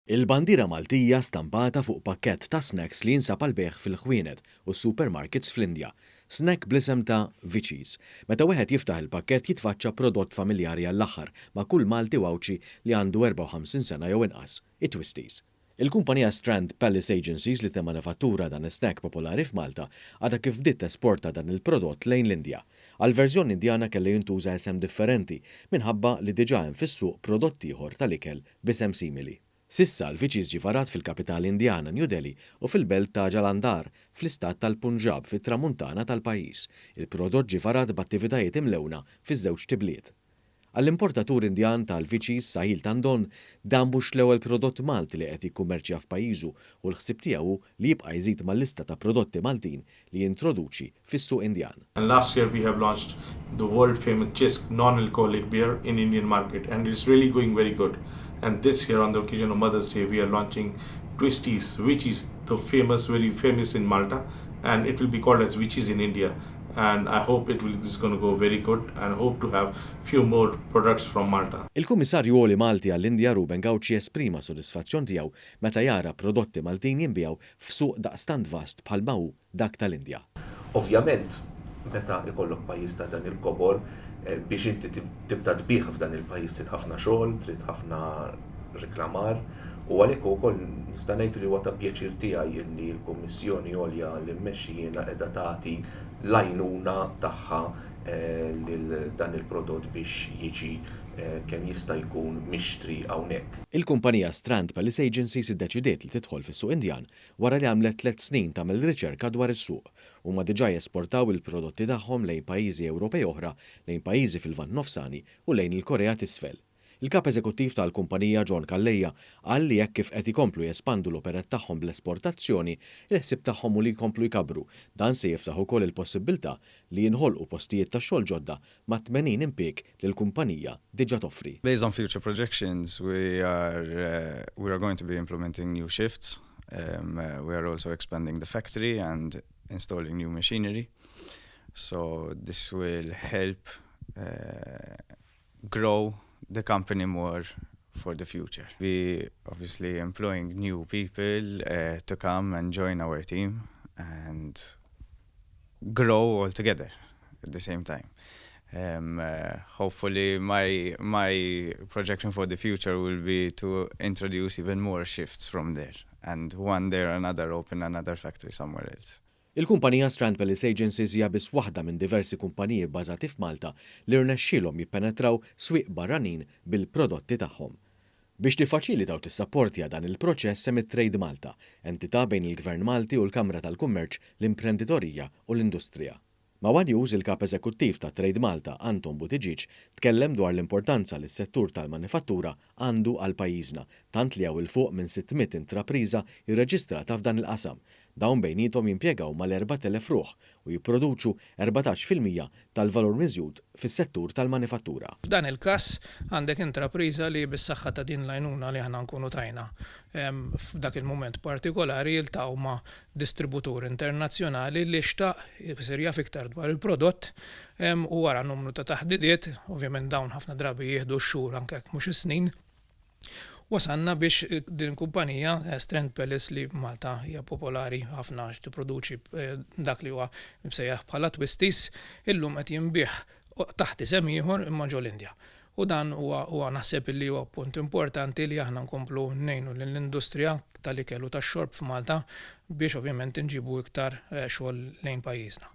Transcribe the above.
Il-bandiera Maltija stampata fuq pakkett ta' snacks li jinsab għall-bejgħ fil-ħwienet u s-supermarkets fl-Indja. Snack bl-isem ta' Vichys. Meta wieħed jiftaħ il-pakkett jitfaċċa prodott familjari għall-aħħar ma' kull Malti u Għawdxi li għandu 54 sena jew inqas, it-Twisties. Il-kumpanija Strand Palace Agencies li timmanifattura dan is-snack popolari f'Malta għadha kif bdiet tesporta dan il-prodott lejn l-Indja. Għall-verżjoni Indjana kellu jintuża isem differenti minħabba li diġà hemm fis-suq prodott ieħor tal-ikel b'isem simili. S'issa l-Vichys ġie varat fil-kapitali Indjana New Delhi u fil-belt ta' Jalandhar fl-istat tal-Punjab fit-Tramuntana tal-pajjiż. Il-prodott ġie varat b'attivitajiet imlewna fiż-żewġt ibliet. Għall-importatur Indjan tal-Vichys, Sahil Tandon, dan mhux l-ewwel prodott Malti li qed jikkummerċja f'pajjiżu u l-ħsieb tiegħu hu li jibqa' jżid mal-lista ta' prodotti Maltin li jintroduċi fis-suq Indjan. And last year we have launched the world famous Cisk non-alcoholic beer in Indian market and it's really going very good. And this year on the occasion of Mother's Day we are launching Twisties, which is the famous, very famous in Malta, and it will be called as Vichys in India. And I hope it will is going to go very good and hope to have few more products from Malta. Il-Kummissarju Għoli Malti għall-Indja Ruben Gauci esprima sodisfazzjon tiegħu meta jara prodotti Maltin jinbiegħu f'suq daqstant vast bħalma hu dak tal-Indja. Ovvjament, meta ikollok pajjiż ta' dan il-kobor, biex inti tibda tbigħ f'dan il-pajjiż trid ħafna xogħol, trid ħafna reklamar, u għalhekk ukoll nista' ngħid li huwa ta' pjaċir tiegħi li l-Kummissjoni Għolja li mmexxi jiena qiegħda tagħti l-għajnuna tagħha lil dan il-prodott biex jiġi kemm jista' jkun mixtri hawnhekk. Il-kumpanija Strand Palace Agencies iddeċidiet li tidħol fis-suq Indjan wara li għamlet 3 snin tagħmel riċerka dwar is-suq. Huma diġà jesportaw il-prodotti tagħhom lejn pajjiżi Ewropej oħra, lejn pajjiżi fil-Lvant Nofsani u lejn il-Korea t'Isfel. Il-kap eżekuttiv tal-kumpanija John Calleja qal li jekk kif qed ikomplu jespandu l-operat tagħhom bl-esportazzjoni, il-ħsieb tagħhom hu li jkomplu jkabru. Dan se jiftaħ ukoll il-possibilità li jinħolqu postijiet ta' xogħol ġodda ma' 80 impjieg li l-kumpanija diġà toffri. Based on future projections, we are going to be implementing new shifts. We are also expanding the factory and installing new machinery. So this will help grow the company more for the future. We obviously employing new people to come and join our team and grow all together at the same time. Hopefully, my projection for the future will be to introduce even more shifts from there, and one day or another open another factory somewhere else. Il-kumpanija Strand Palace Agencies hija biss waħda minn diversi kumpaniji bbażati f'Malta li rnexxielhom jippenetraw swieq barranin bil-prodotti tagħhom. Biex tiffaċilita u tissapportja dan il-proċess hemm Trade Malta, entità bejn il-Gvern Malti u l-Kamra tal-Kummerċ, l-Imprenditorija u l-Industrija. Ma' One News, il-kap eżekuttiv ta' Trade Malta, Anton Buttigieg, tkellem dwar l-importanza li s-settur tal-manifattura għandu għal pajjiżna, tant li hawn 'il fuq minn 600 intrapriża irreġistrata f'dan il-qasam. Dawn bejnietom jimpjegaw mal-4,000 ruħ u jipproduċu 14% tal-valur miżjud fis-settur tal-manifattura. F'dan il-każ għandek intrapriża li bis-saħħa ta' din l-għajnuna li aħna nkunu tajna f'dak il-mument partikolari jiltaqgħu ma' distributur internazzjonali li xtaq jsir jaf iktar dwar il-prodott u wara numru ta' taħdidiet, ovvjament dawn ħafna drabi jieħdu x-xhur anke jekk mhux is-snin, wasalna biex din kumpanija Strand Palace, li Malta hija popolari ħafna għax tipproduċi dak li huwa msejjaħ bħala Twisties, illum qed jinbiegħ taħt isem ieħor imma ġol Indja. U dan huwa naħseb li huwa punt importanti li aħna nkomplu ngħinu lill-industrija tal-ikel u tax-xorb f'Malta biex ovvjament inġibu iktar xogħol lejn pajjiżna.